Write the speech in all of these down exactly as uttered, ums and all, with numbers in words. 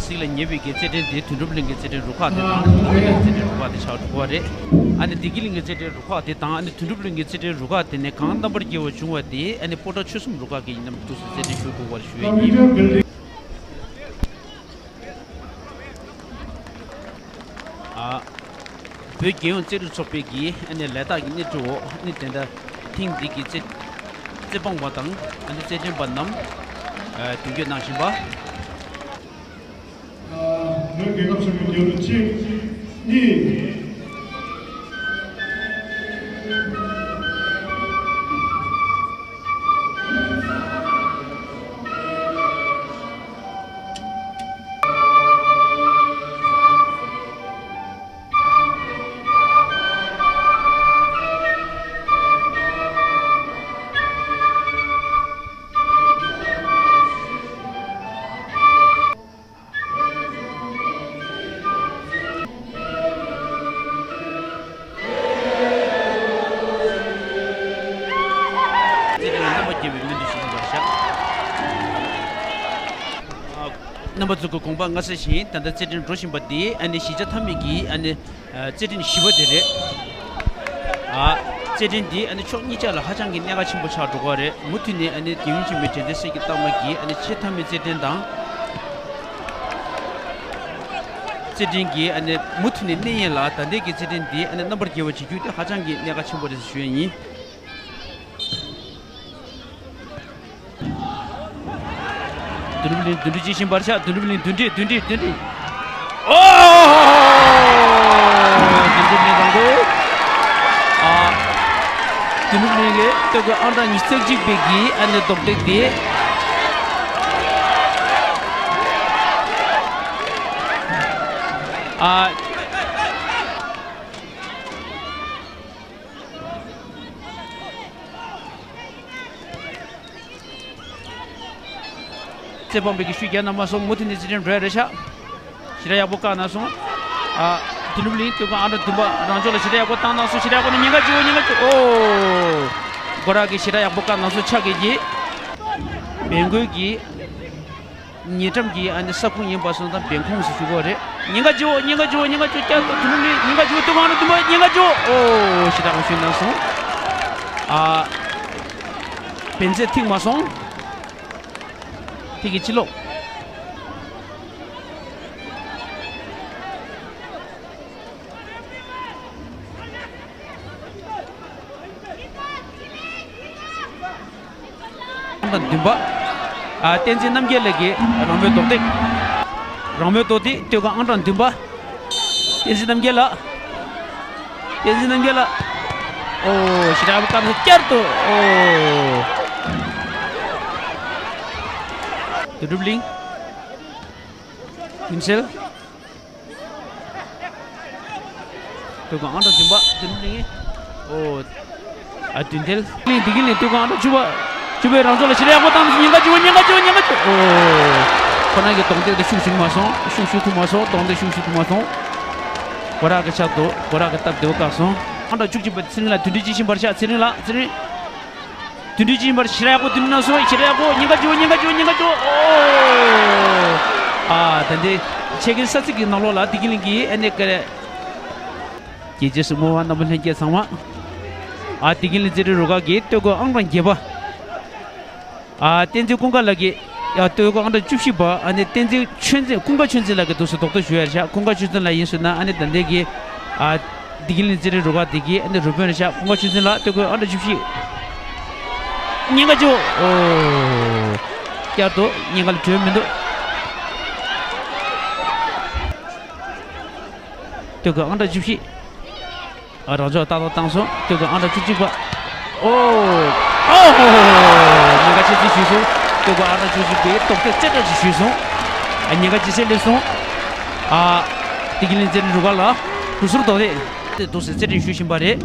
ཚིག་ལ་ཉེ་བའི་གི་རྩེད་འགྲན་དེ་དོན་གྲུབ་གླིང་གི་རྩེད་འགྲན་རུ་ཁག་དེ་དང་བདེ་སྐྱིད་གླིང་གི་རྩེད་འགྲན་རུ་ཁག་དེ་ཆགས་འགྲོ་གི་རེད། ཨ་ནི་བདེ་སྐྱིད་གླིང་གི་རྩེད་འགྲན་རུ་ཁག་དེ་དང་ཨ་ནི་དོན་གྲུབ་གླིང་གི་རྩེད་འགྲན་རུ་ཁག་དེ་ནས་གང་རྣམ་པར་རྒྱལ་བ་བྱུང་བ་དེ་ཨ་ནི་སྤོ་བྲག་ཆོལ་གསུམ་རུ་ཁག་གི་ཡིན་ནམ་འདུག་སེ་རྩེད་འགྲན་ཞུ་དགོས་པར་ཞུ་ཡས་ཡིན། ཨ། བོད་རྒྱལ་ཡོངས་རྩེད་རིགས་ཚོགས་པའི་གི་ཨ་ནི་ལས་རྟགས་ཀྱི་སྣེ་ཁྲིད་འོག་ཨ་ནི་དེ་འདྲ་ཐེངས་འདི་གི་རྩེད་རྩེད་འབུང་བ་དང་ཨ་ནི་རྩེད་འགྲན་པ་རྣམས་ཨ་མདུན་སྐྱོད་གནང་བཞིན་པ། བོད་རྒྱལ་ཁབ་ཆེན་པོ་རྒྱལ་དུ་གཅིག་གཉིས། རྩེད་འགྲན་ལ་རྣམ་པ་རྒྱལ་བའི་སྨོན་འདུན་ཞུ་བཞིན་པར་བཞག་ཨ། རྣམ་པ་ཚོ་གི་དགོངས་པ་མངའ་གསལ་བཞིན་ད་ལྟ་རྩེད་འགྲན་འགྲོ་བཞིན་པ་འདི་ཨ་ནི་གཞིས་ཆགས་མཐའ་མའི་གི་ཨ་ནི་ཨ། རྩེད་འགྲན་བཞི་པ་དེ་རེད། ཨ། རྩེད་འགྲན་འདི་ཨ་ནི་ཕྱོགས་གཉིས་ཆ་ལ་ཧ་ཅང་གི་གནད་འགག་ཆེན་པོ་ཆགས་འགྲོ་གི་རེད། མུ་མཐུད་ནས་ཨ་ནི་རྒྱལ་ཡུམ་ཆེན་མོའི་དྲན་རྟེན་གསེར་གྱི་རྟགས་མ་གི་ཨ་ནི་ཆེས་མཐའ་མའི་རྩེད་འགྲན་དང་། རྩེད་འགྲན་གྱི་ཨ་ནི་མུ་མཐུད་ནས་གནས་ཡིན་ལ་ད་ལྟའི་གི་རྩེད་འགྲན་འདི་ཨ་ནི་རྣམ་པར་རྒྱལ་བ་བྱེད་རྒྱུ་དེ་ཧ་ཅང་གི་གནད་འགག་ཆེན་པོ་རེད་ཞུ་ཡ་ཡིན། དོན་གྲུབ་གླིང་བདུན་ཁྲི་གཅིག་ཤིང་བར་ཆ། དོན་གྲུབ་གླིང་བདུན་ཁྲི་བདུན་ཁྲི་བདུན་ཁྲི། ཨོ། དོན་གྲུབ་གླིང་དང་པོ། ཨ། དོན་གྲུབ་གླིང་གི་སྟོད་གོས་ཨང་གྲངས་ཉི་ཤུ་རྩ་གཅིག་པའི་གི་ཨ་ནི་རྡོག་རྡེག་དེ། ཨ། རྩེད་འབུང་པའི་གི་ཤུགས་རྒྱག་ན་མ་སོང་། མུ་མཐུད་ནས་རྩེད་འགྲན་འགྲོ་ཡ་རེད་ཤག་ཞེ་དྲག་ཡག་པོ་བཀག་ན་སོང་། ཨ། དོན་གྲུབ་གླིང་སྟོད་གོས་ཨང་གྲངས་བདུན་པ་རང་ཕྱོགས་ལ་ཞེ་དྲག་ཡག་པོ་བཏང་གནང་སོང་། ཞེ་དྲག་ཡག་པོ་ནི་ཉེན་ཁ་ཆེ་བོ། ཉེན་ཁ་ཆེ། ཨོ། སྒོ་ར་གི་ཞེ་དྲག་ཡག་པོ་བཀག་གནང་སོང་། ཆ་གེ་གི་བེང་གོས་གི་ཉེ་འགྲམ་གྱི་ཨ་ནི་ས་ཁུང་ཡིན་པ་སོང་ཙང་བེང་ཁོངས་སུ་ཞུགས་ཀྱི་ཡོད་རེད། ཉེན་ཁ་ཆེ་བོ། ཉེན་ཁ་ཆེ་བོ། ཉེན་ཁ་ཆེ་བོ། བསྐྱར་དུ་དོན་གྲུབ་གླིང་ཉེན་ཁ་ཆེ་བོ། སྟོད་གོས་ཨང་གྲངས་བདུན་པ་ཉེན་ཁ་ཆེ་བོ། ཨོ། ཞེ་དྲག་ཞུས་གནང་སོང་། ཨ། བེང་རྩེ་ཐིག་མ་སོང་། ཐིག་གི་ཕྱི་ལོགས། ཨང་གྲངས་བདུན་པ། ཨ། བསྟན་འཛིན་རྣམ་རྒྱལ་ལགས་ཀྱིས་རང་མོས་རྡོག་རྡེག་རང་མོས་རྡོག་རྡེག་སྟོད་གོས་ཨང་གྲངས་བདུན་པ། བསྟན་འཛིན་རྣམ་རྒྱལ་ལགས། བསྟན་འཛིན་རྣམ་རྒྱལ་ལགས། ཨོ། ཞེ་དྲག་པོ་བཀག་སོང་། བསྐྱར་དུ། ཨོ། དོན་གྲུབ་གླིང་། ཀུན་གསལ། སྟོད་གོས་ཨང་གྲངས་བདུན་པ་དོན་གྲུབ་གླིང་། ཨོ། ཨ། བདུན་ཐལ། གླིང་བདེ་སྐྱིད་གླིང་སྟོད་གོས་ཨང་གྲངས་བཅུ་པ། བཅུ་པའི་རང་ཕྱོགས་ལ་ཞེ་དྲག་ཡག་པོ་བཏང་སོང་། ཉེན་ཁ་ཆེ་བོ། ཉེན་ཁ་ཆེ་བོ། ཉེན་ཁ་ཆེ་བོ། ཨོ། ཁོ་རང་གི་རྡོག་རྡེག་དེ་ཤུགས་ཞུགས་མ་སོང་། ཤུགས་ཞུགས་ཐུབ་མ་སོང་། རྡོག་རྡེག་ཤུགས་ཞུགས་ཐུབ་མ་སོང་། སྒོ་ར་གི་ཆག་འདུག་སྒོ་ར་གི་སྟབས་བདེ་བོ་བཀག་སོང་། ཨང་གྲངས་བཅུ་གཅིག་པ་ཚེ་རིང་ལགས། དོན་གྲུབ་གཅིག་ཤིང་བར་ཆ། ཚེ་རིང་ལགས། ཚེ་རིང་། དོན་གྲུབ་གཅིག་ཤིང་བར་ཞེ་དྲག་ཡག་པོ་བསྟུན་གནང་སོང་། ཞེ་དྲག་ཡག་པོ། ཉེན་ཁ་ཆེ་བོ། ཉེན་ཁ་ཆེ་བོ། ཉེན་ཁ་ཆེ་བོ། ཨོ། ཨ། ད་འདི་ཆེད་ཀྱི་ས་ཚིགས་ཀྱི་ནང་ལོགས་ལ་བདེ་སྐྱིད་གླིང་གི་ཨ་ནི་ཀ་རེ། རྒྱལ་རྩེ་སུ་མོ་བ་རྣམ་པ་ལྷན་རྒྱས་ཚང་མ། ཨ། བདེ་སྐྱིད་གླིང་རྩེད་རིགས་རུ་ཁག་གི་སྟོད་གོས་ཨང་གྲངས་བརྒྱད་པ། ཨ། བསྟན་འཛིན་ཀུན་དགའ་ལགས་ཀྱིས། ཡ། སྟོད་གོས་ཨང་གྲངས་བཅུ་བཞི་པ། ཨ་ནི་བསྟན་འཛིན་ཆོས་འཛིན། ཀུན་དགའ་ཆོས་འཛིན་ལགས་ཀྱིས་འདུག་སེ་རྡོག་རྡེག་ཞུ་ཡ་རེད་ཤག་ཀུན་དགའ་ཆོས་འཛིན་ལགས་ཡིན་ཟེར་ན་ཨ་ནི་ད་ལྟའི་གི། ཨ། བདེ་སྐྱིད་གླིང་རྩེད་རིགས་རུ་ཁག་འདི་གི་ཨ་ནི་རུ་དཔོན་རེད་ཤག་ཀུན་དགའ་ཆོས་འཛིན་ལགས། སྟོད་གོས་ཨང་གྲངས་བཅུ་བཞི། ཉེན་ཁ་ཆེ་བོ། ཨོ། བསྐྱར་དུ་ཉེན་ཁ་ལས་གྲོལ་མི་འདུག་སྟོད་གོས་ཨང་གྲངས་བཅུ་བཞི། ཨ། རང་ཕྱོགས་ཏག་ཏག་བཏང་སོང་། སྟོད་གོས་ཨང་གྲངས་བཅུ་གཅིག་པ། ཨོ། ཨོ་ཧོ་ཧོ་ཧོ། ཉེན་ཁ་ཆེ་ཙམ་ཞུས་སོང་། སྟོད་གོས་ཨང་གྲངས་བཅུ་གཅིག་པས་རྡོག་རྡེག་རྩེ་གྲ་ཅིག་ཞུས་སོང་། ཨ། ཉེན་ཁ་ཇེ་ཆེར་སླེབས་སོང་། ཨ། བདེ་སྐྱིད་གླིང་རྩེད་རིགས་རུ་ཁག་ལ་དུས་ཚོད་རྡོག་རྡེག་དེ་འདུག་སེ་རྩེད་འགྲན་ཞུ་བཞིན་པ་རེད།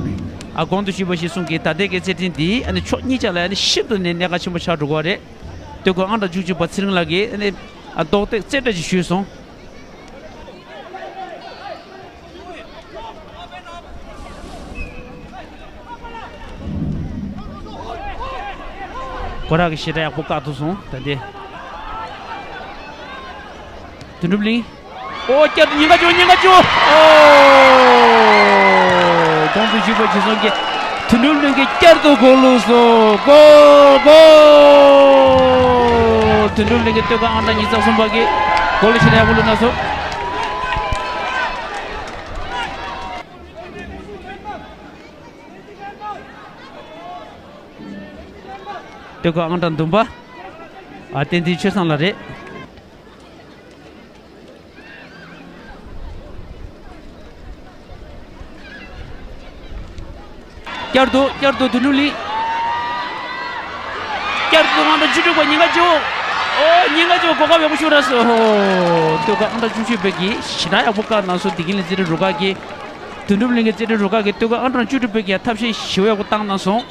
ཨ། གོང་དུ་ཞུས་པ་བཞིན་གསུང་གི་ད་ལྟའི་གི་རྩེད་འགྲན་འདི་ཨ་ནི་ཕྱོགས་གཉིས་ཆ་ལ་ཨ་ནི་ཤིན་ཏུ་ནས་གནད་འགག་ཆེན་པོ་ཆགས་འགྲོ་གི་རེད། སྟོད་གོས་ཨང་གྲངས་བཅུ་གཅིག་པ་ཚེ་རིང་ལགས་ཀྱིས་ཨ་ནི། ཨ། རྡོག་རྡེག་རྩེ་གྲ་ཅིག་ཞུས་སོང་། སྒོ་ར་གི་ཞེ་དྲག་ཡག་པོ་བཀག་ཐུབ་སོང་། ད་འདི། དོན་གྲུབ་གླིང་། ཨོ། བསྐྱར་དུ་ཉེན་ཁ་བྱུང་། ཉེན་ཁ་བྱུང་། ཨོ། གོང་དུ་ཞུས་པ་ཇི་བཟུང་གི་དོན་གྲུབ་གླིང་གིས་བསྐྱར་དུ་གོལ་བླུགས་སོང་། གོལ། གོལ། དོན་གྲུབ་གླིང་གི་སྟོད་ཁ་ཨང་གྲངས་ཉི་ཤུ་རྩ་གསུམ་པ་གིས་གོལ་ཞེ་དྲག་ཡག་པོ་བླུགས་གནང་སོང་། སྟོད་ཁ་ཨང་གྲངས་བདུན་པ། ཨ། བསྟན་འཛིན་ཆོས་བཟང་ལགས་རེད། བསྐྱར་དུ། བསྐྱར་དུ་དོན་གྲུབ་གླིང་། བསྐྱར་དུ་ཨང་གྲངས་བཅུ་དྲུག་པ་ཉེན་ཁ་བྱུང་། ཨོ། ཉེན་ཁ་བྱུང་། གོ་སྐབས་ཡག་པོ་ཤོར་ར་སོང་། ཨོ། སྟོད་ཁ་ཨང་གྲངས་བཅུ་བཞི་པ་གིས་ཞེ་དྲག་ཡག་པོ་བཀག་གནང་སོང་། བདེ་སྐྱིད་གླིང་རྩེད་འགྲན་རུ་ཁག་གིས། དོན་གྲུབ་གླིང་གི་རྩེད་འགྲན་རུ་ཁག་གིས་སྟོད་ཁ་ཨང་གྲངས་བཅུ་དྲུག་པ་གིས་ཐབས་ཤེས་ཞེ་པོ་ཡག་པོ་བཏང་གནང་སོང་།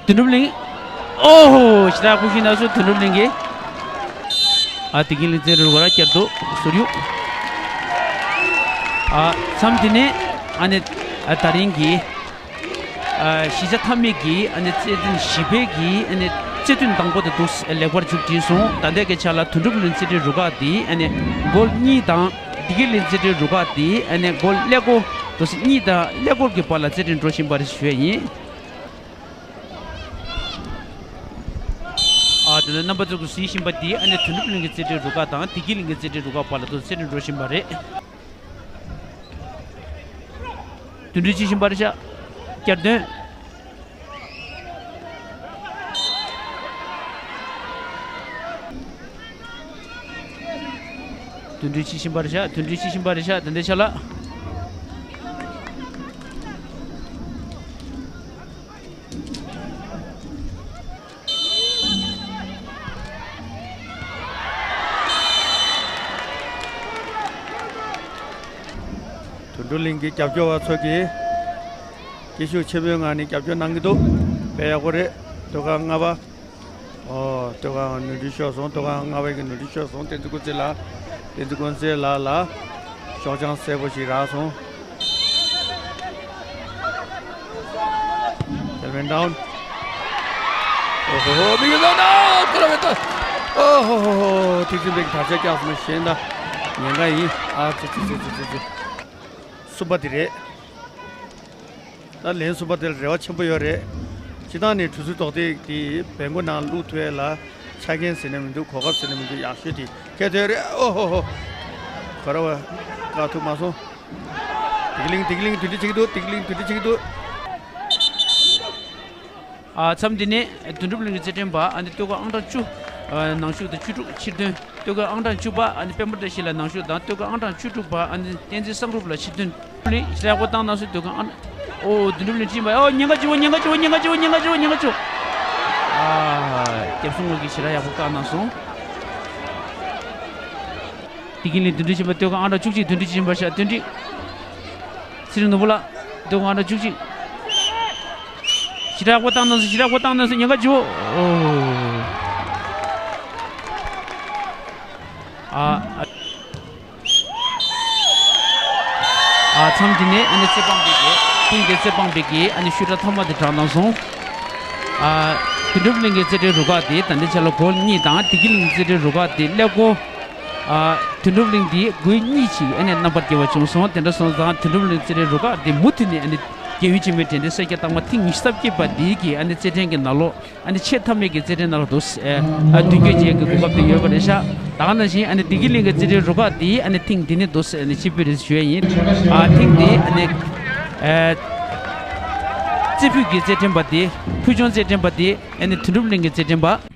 དོན་གྲུབ་གླིང་། ཨོ་ཧོ། ཞེ་དྲག་ཁུ་ཤི་ན་སུ་དོན་གྲུབ་གླིང་གི། ཨ། བདེ་སྐྱིད་གླིང་རྩེད་འགྲན་རུ་ཁག་བསྐྱར་དུ་ཟུར་གཡུག་ཨ། མཚམས་དེ་ནས་ཨ་ནི། ཨ། ད་རིང་གི། ཨ། གཞིས་ཆགས་མཐའ་མའི་གི་ཨ་ནི་རྩེད་འགྲན་བཞི་པའི་གི་ཨ་ནི་རྩེད་ཐུན་དང་པོ་དེ་འདུག་ལེགས་པར་མཇུག་སྒྲིལ་སོང་། ད་ལྟའི་གི་ཆ་ལ་དོན་གྲུབ་གླིང་རྩེད་འགྲན་རུ་ཁག་དེ་ཨ་ནི་གོལ་གཉིས་དང་བདེ་སྐྱིད་གླིང་རྩེད་འགྲན་རུ་ཁག་དེ་ཨ་ནི་གོལ་ཀླད་ཀོར་དུ་གཉིས་དང་ཀླད་ཀོར་གྱི་བར་ལ་རྩེད་འགྲན་འགྲོ་བཞིན་པ་རེད་ཞུ་ཡ་ཡིན། ཨ། དེ་ནས་རྣམ་པ་ཚོ་གིས་གཟིགས་བཞིན་པ་འདི་ཨ་ནི་དོན་གྲུབ་གླིང་གི་རྩེད་འགྲན་རུ་ཁག་དང་བདེ་སྐྱིད་གླིང་གི་རྩེད་འགྲན་རུ་ཁག་བར་ལ་དུ་རྩེད་འགྲན་འགྲོ་བཞིན་པ་རེད། དོན་གྲུབ་ཅི་བཞིན་པར་བཞག་བསྐྱར་དོན། དོན་གྲུབ་ཅི་བཞིན་པར་བཞག་དོན་གྲུབ་ཅི་བཞིན་པར་བཞག་དེ་འདྲའི་ཆ་ལ། དོན་གྲུབ་གླིང་གི་རྒྱབ་སྐྱོར་བ་ཚོ་གིས་སྐྱིད་ཤུགས་ཆེན་པོའི་ངང་ནས་རྒྱབ་སྐྱོར་གནང་གི་འདུག་དཔེ་ཡག་པོ་རེད། སྟོད་ཁ་ལྔ་པ། ཨོ། སྟོད་ཁ་ནོར་འཁྲུལ་ཤོར་སོང་། སྟོད་ཁ་ལྔ་པའི་གི་ནོར་འཁྲུལ་ཤོར་སོང་། བསྟན་འཛིན་ཀུན་གསལ་ལགས། བསྟན་འཛིན་ཀུན་གསལ་ལགས་ལ་ཤོག་བྱང་སེར་པོ་ཞིག་རག་སོང་། Helmet down. ཨོ་ཧོ་ཧོ། མི་གི་ནོ་ནོ། ཁོ་ར་བའི་ཏོ། ཨོ་ཧོ་ཧོ་ཧོ། ཐིག་ཚིག་པའི་གི་དར་ཆ་བཀྱགས་སོང་། གཞན་དག་ཉེན་ཁ་ཡིན། ཨ་ཙི་ཙི་ཙི་ཙི་ཙི། གསུམ་པ་དེ་རེད། ད་ལན་གསུམ་པ་དེ་ལ་རེ་བ་ཆེན་པོ་ཡོད་རེད། སྤྱིར་བཏང་ནས་གྲུ་ཟུར་རྡོག་རྡེག་དེ་བེང་གོ་ནང་བླུག་ཐུབ་ཡས་ལ་ཆ་རྐྱེན་ཟེར་ན་མི་འདུག་གོ་སྐབས་ཟེར་ན་མི་འདུག་ཡག་ཤོས་དེ་ཁྱེར་ཐོན་རེད། ཨོ་ཧོ་ཧོ། ག་ར་བ་བཀག་ཐུབ་མ་སོང་། བདེ་སྐྱིད་གླིང་། བདེ་སྐྱིད་གླིང་འདུས་སྒྲིལ་བྱེད་ཀྱི་འདུག་བདེ་སྐྱིད་གླིང་འདུས་སྒྲིལ་བྱེད་ཀྱི་འདུག་ཨ། མཚམས་འདི་ནས་དོན་གྲུབ་གླིང་གི་རྩེད་འགྲན་པ་ཨ་ནི་སྟོད་ཁ་ཨང་གྲངས་བཅུ། ཨ། ནང་ཞུགས་དང་བཅུ་དྲུག་ཕྱིར་ཐོན། སྟོད་ཁ་ཨང་གྲངས་བཅུ་པ་ཨ་ནི་པད་མ་བཀྲ་ཤིས་ལགས་ནང་ཞུགས་དང་། སྟོད་ཁ་ཨང་གྲངས་བཅུ་དྲུག་པ་ཨ་ནི་བསྟན་འཛིན་བསམ་གྲུབ་ལགས་ཕྱིར་ཐོན། གླིང་ཞེ་དྲག་པོ་བཏང་གནང་སོང་། སྟོད་ཁ་ཨང་། ཨོ། དོན་གྲུབ་གླིང་ཕྱིན་པ། ཨོ། ཉེན་ཁ་བྱུང་། ཉེན་ཁ་བྱུང་། ཉེན་ཁ་བྱུང་། ཉེན་ཁ་བྱུང་། ཉེན་ཁ་བྱུང་། ཨ། རྒྱབ་སྲུང་ལགས་ཀྱིས་ཞེ་དྲག་ཡག་པོ་བཀག་གནང་སོང་། བདེ་སྐྱིད་གླིང་དོན་གྲུབ་ཆེན་པོ་སྟོད་ཁ་ཨང་གྲངས་བཅུ་གཅིག་དོན་གྲུབ་ཆེན་པོ་ཤ་དོན་གྲུབ། ཚེ་རིང་ནོར་བུ་ལགས་སྟོད་ཁ་ཨང་གྲངས་བཅུ་གཅིག་ཞེ་དྲག་པོ་བཏང་གནང་སོང་། ཞེ་དྲག་པོ་བཏང་གནང་སོང་། ཉེན་ཁ་བྱུང་། ཨོ། ཨ། ཨ། མཚམས་འདི་ནས་ཨ་ནི་རྩེད་འབང་པའི་གི་ཐེངས་འདིའི་རྩེད་འབང་པའི་གི་ཨ་ནི་ཤུ་ཊར་ཐོག་མ་དེ་དྲངས་གནང་སོང་། ཨ། དོན་གྲུབ་གླིང་གི་རྩེད་འགྲན་རུ་ཁག་དེ་ད་ལྟའི་ཆ་ལ་གོལ་གཉིས་དང་བདེ་སྐྱིད་གླིང་གི་རྩེད་འགྲན་རུ་ཁག་དེ་ཀླད་ཀོར། ཨ། དོན་གྲུབ་གླིང་དེ་གོལ་གཉིས་ཀྱིས་ཨ་ནི་རྣམ་པར་རྒྱལ་བ་བྱུང་སོང་། དེ་འདྲ་སོང་ཙང་དོན་གྲུབ་གླིང་རྩེད་འགྲན་རུ་ཁག་དེ་མུ་མཐུད་ནས་ཨ་ནི་རྒྱལ་ཡུམ་ཆེན་མོའི་དྲན་རྟེན་ས་སྐྱ་རྟགས་མ་ཐེངས་ཉི་ཤུ་རྩ་བརྒྱད་པ་དེའི་གི་ཨ་ནི་རྩེད་འགྲན་གྱི་ནང་ལོགས་ཨ་ནི་ཆེས་མཐའ་མའི་གི་རྩེད་འགྲན་ནང་ལ་འདུག་ཟེར། ཨ། མདུན་སྐྱོད་བྱེད་ཀྱི་གོ་སྐབས་དེ་ཡོད་པ་རེད་ཤག་ད་ག་ནང་བཞིན་ཨ་ནི་བདེ་སྐྱིད་གླིང་གི་རྩེད་འགྲན་རུ་ཁག་དེ་ཨ་ནི་ཐེངས་འདི་ནས་འདུག་ཟེར་ཨ་ནི་ཆེད་ཕུལ་རེད་ཞུ་ཡ་ཡིན། ཨ། ཐེངས་འདི་ཨ་ནི། ཨ། རྩེ་ཕུད་ཀྱི་རྩེད་འགྲན་པ་དེ། ཕུལ་བྱུང་རྩེད་འགྲན་པ་དེ་ཨ་ནི་དོན་གྲུབ་གླིང་གི་རྩེད་འགྲན་པ།